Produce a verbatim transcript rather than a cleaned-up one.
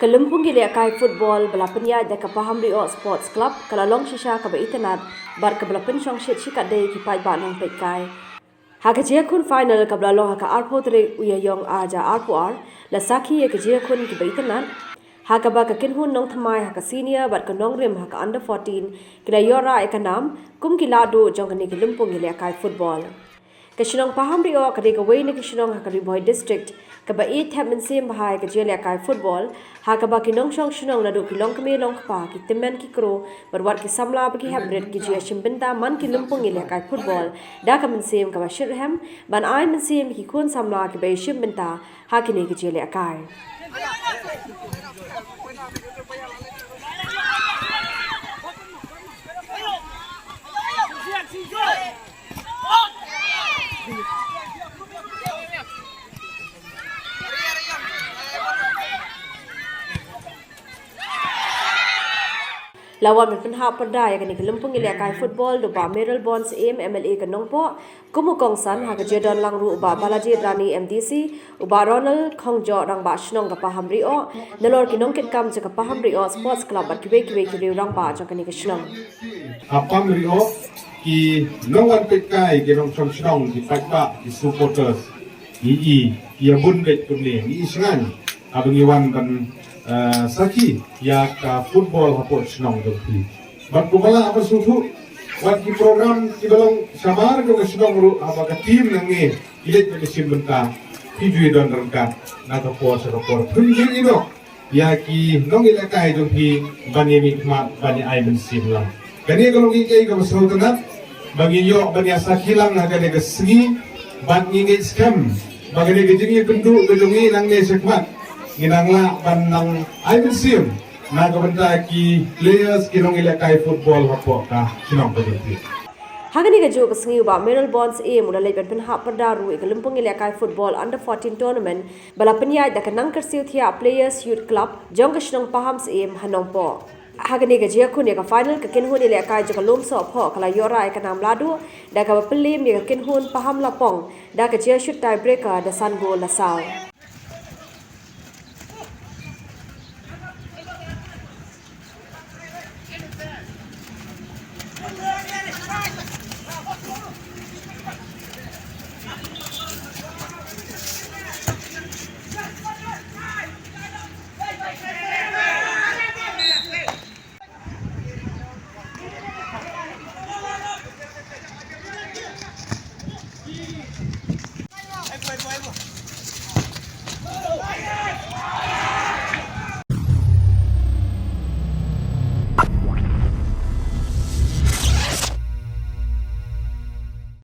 Ka lympung ïalehkai football ba la pynïaid da ka Pahamrioh Sports Club ka la long shisha kaba itynnad bad kaba la pynshongshit shikatdei ki paidbah nongpeitkai. Ha ka jingïakhun final kaba la long ha ka arphew tarik u Ïaïong arhajar arphew ar, la sakhi ïa ka jingïakhun kiba itynnad, ha kaba ka kynhun nongthymmai ha ka senior bad ka nongrim ha ka under fourteen ki la ïoh rah ïa ka nam kum ki lahduh jong kane ka lympung ïalehkai football. Ka shnong Pahamrioh ka dei kawei na ki shnong ha ka Ri Bhoi District kaba ïeit thep mynsiem bha ïa ka jingïalehkai football, ha kaba ki nongshong shnong naduh ki longkmie longkpa, ki tymmen ki kro bad wat ki samla ba ki hep rit ki ju ïashim bynta man ki lympung ïalehkai football da ka mynsiem kaba shitrhem ban ai mynsiem ïa ki khun samla kiba ïashim bynta ha kine ki jingïalehkai. La wan ban pynhap pyrda ïa kane ka lympung ïalehkai football da u Bah Mayralborn Syiem, M L A ka Nongpoh, kum u kongsan, ha ka jingdon lang ruh u Bah Balajied Rani, M D C, u Bah Ronald Khongjoh, Rangbah Shnong ka Pahamrioh, nalor ki nongkitkam jong ka Pahamrioh Sports Club bad kiwei kiwei ki riew rangbah jong kane ka shnong. Ha Pahamrioh, ki nongwan peitkai, ki nongshong shnong, ki paidbah, ki supporters, ngi i, ïa bun beit kumne, ngi i shngaiñ haba ngi wan ban, eh, sakhi ïa ka football hapoh shnong jong phi. Bad kumba la ap sngewthuh, wat ki program kiba long shabar jong ka shnong ruh, haba ka team nangne ki leit ban ïashim bynta, phi ju ïadon ryngkat na ka por sha ka por, phin ju ïoh ïa ki nongïalehkai jong phi ban ïamihkhmat, ban ïa ai mynsiem lang. Kane ka long kaei kaba sngewtynnat ba ngi ïoh ban ïa sakhi lang ha kane ka sngi, bad ngi ngeit skhem ba kane ka jingïakynduh ka jong ngi nangne shakhmat, ngi nang lah ban nang ai mynsiem na ka bynta ki players, ki nongïalehkai football hapoh ka shnong ka jong phi. Ha kane kajuh ka sngi u Bah Mayralborn Syiem u la leit ban pynhap pyrda ruh ïa ka lympung ïalehkai football under fourteen tournament ba la pynïaid da ka Nangkyrsiew Thiah Players Youth Club jong ka shnong Paham Syiem ha Nongpoh. Ha kane ka jingïakhun ïa ka final, ka kynhun ïalehkai jong ka Lumsohphoh ka la ïoh rah ïa ka nam lahduh da kaba pynliem ïa ka kynhun Paham Lapong da ka jingïashut tiebreaker da san gol la saw.